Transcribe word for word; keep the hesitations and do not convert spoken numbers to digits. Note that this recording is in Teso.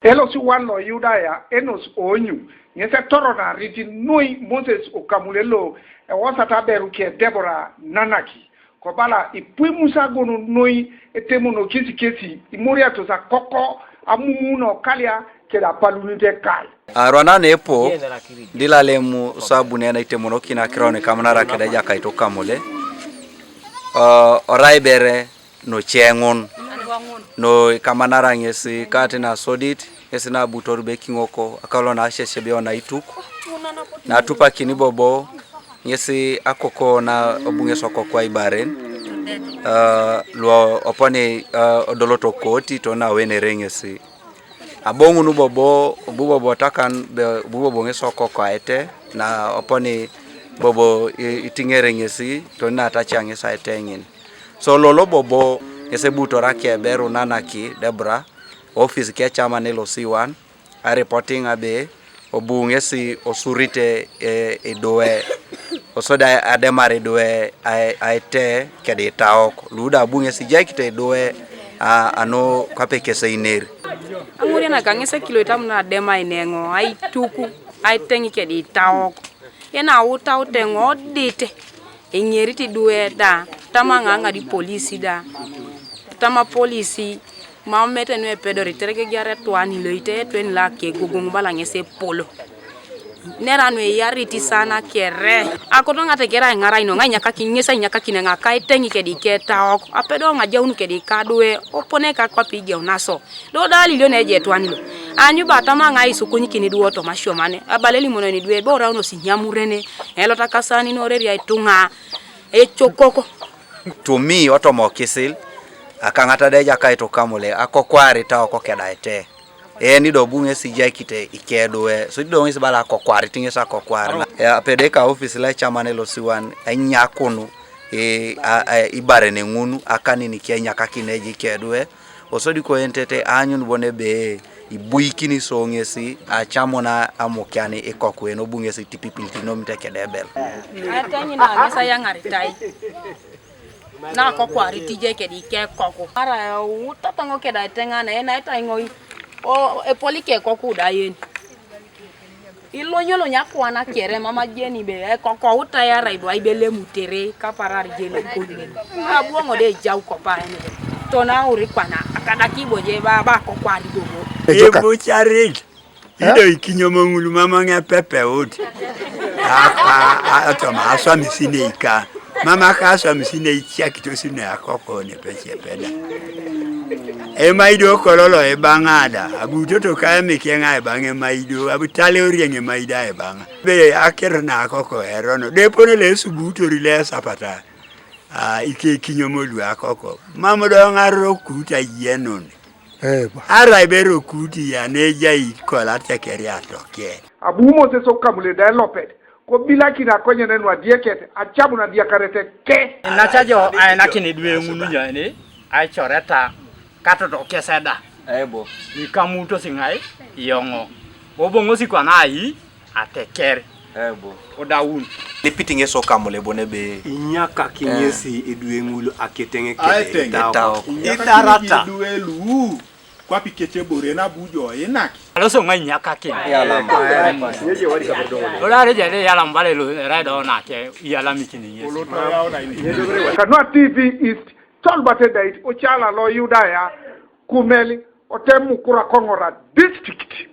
Elosi wan lo Yudaya Enos Oonyu, ŋes etoronarit noi Moses Okamule lo ewosata aberu ke Debora Nanaki, kobala, ipu Musa agonun noi etemonokis kesi imoriatos akoko, amumu nokalia, kede apalunit ekal. Arwana nepo, dilalemu sabune na itemonokin akiro nikamanara kede Ejakait Okamule, o, orai bere noceŋun, no ikamanara ŋesi kati nasodit, ŋesi nabutor be kiŋoko, akalo naasesebio naituk, natupakini bobo, ŋesi akoko na obu ŋesi okoko aibaren, ah, luo oponi, ah, odoloto koti to nawenere ŋesi. Aboŋun bobo, obu bobo takan, be, obu bobo ŋesi okoko aete, na oponi bobo i-, itiŋere ŋesi, toni natacia ŋesi aete ŋin. So lolo bobo, ŋesi ebutor akeberu Nanaki Debra, ofis kecaman L C one, aripotiŋ abe, obu ŋesi osurite, e, idwe, osodi a-, ademar idwe a-, aite kede itaok, lu da abu ŋesi ijaikite idwe, a, anu kwape keseiner. Aŋurianak ŋes ekilo itam na adem aineŋo, aituku, aiteŋ kede itaok. Yena autaut eoŋ odit, eŋerit idwe da, tama ŋaŋ adi polisi da, tama polisi, mam mete nu epedorit, tere kegiar etwan iloite etwen lo akegogoŋ bala ŋes epol. Nera nu eyarit sana kere. Akoto ŋa tekere aiŋarai no, ŋa inyakakin, ŋes ainyakakin eoŋ akaiteŋ kede iketaok, apedo ŋajaun kede ikadwe, opone ka kwape igeu naso. Do da alilio na eje etwan lo. Aanyu ba tama ŋa isukunyikini duo toma siomane. Abala elimonoen idwe, ebe oraunos inyamurene, elota kasaninore eria ituŋa, ecokoko. Tumi otoma okisil, akaŋata da Ejakait Okamule, akokwar itaok kedaete. Eni do bu ŋesi ijaikite ikedwe, sodi do ŋesi bala akokwarit ŋesi akokwar. E, apedeka ofis lo ecaman L C one, enyakun, e, a, a, ibaren ŋun, akanin ke enyakakin eje ikedwe, osodi koenitete aanyun bon ebe ibuikini so ŋesi acamuna amukian ikoku, en obu ŋesi itipipil tinomit kede ebel. Ateŋina ŋesi ayaŋaritai. Na akokwar itije kede ikekoku. Ara eutataŋo keda eteŋana, enaita iŋoi, o, epol ikekoku da yen. Ilonyolony akwana kere, mam ajeni be, ekokou tayara idwe ibelemutere, kaparar jeni koyunen. Abuoŋo de ejau kopa ene. Tona uri kwana, akadak iboje ba, ba kokwari bobo. Ejoka. Ebucharik. Eh? Ido ikinyom ŋul mam ŋepepeut. A, a, a, otoma aswamisi neika. Mam aka aswamisi neiciakitos ne akoko nepecep da. Emaido kololo ebaŋa da, abu toto ka emikeŋ aibaŋ emaido, abu taleoriŋ emaido aibaŋ. Be akir na akoko erono, depone lo esubutori lo esapata, a, ikekinyom lu akoko. Mam do ŋarokut ayenun. Ebo. Arai be erokut ya nejai kol atekeria toke. Abu Moses Okamule da elopet, kobilakin akonyen nu adieket, acamun adiakarete ke. Nacajo ainakin idwe ŋun nyoni, aicoreta, katoto keseda. Ebo. Ikamutos ŋai, iyoŋo. Oboŋosi kwana ai, ateker. Ebo. Odaun. Lipit ŋesi Okamule bon ebe. Inyakaki ŋesi idwe ŋul aketeŋ kede itaok. Itaok. Inyakaki idarata. Idwe lu, kwape ikecebore nabu jo inak. Aloso ŋa inyakaki. Yalam. Lodare jade yalam bale lo, erai do nake, iyalamikini ŋesi. Kanu a T V East, Tolbert Edait, ocala lo Yudaya, Kumel, otem Mukura Koŋora District.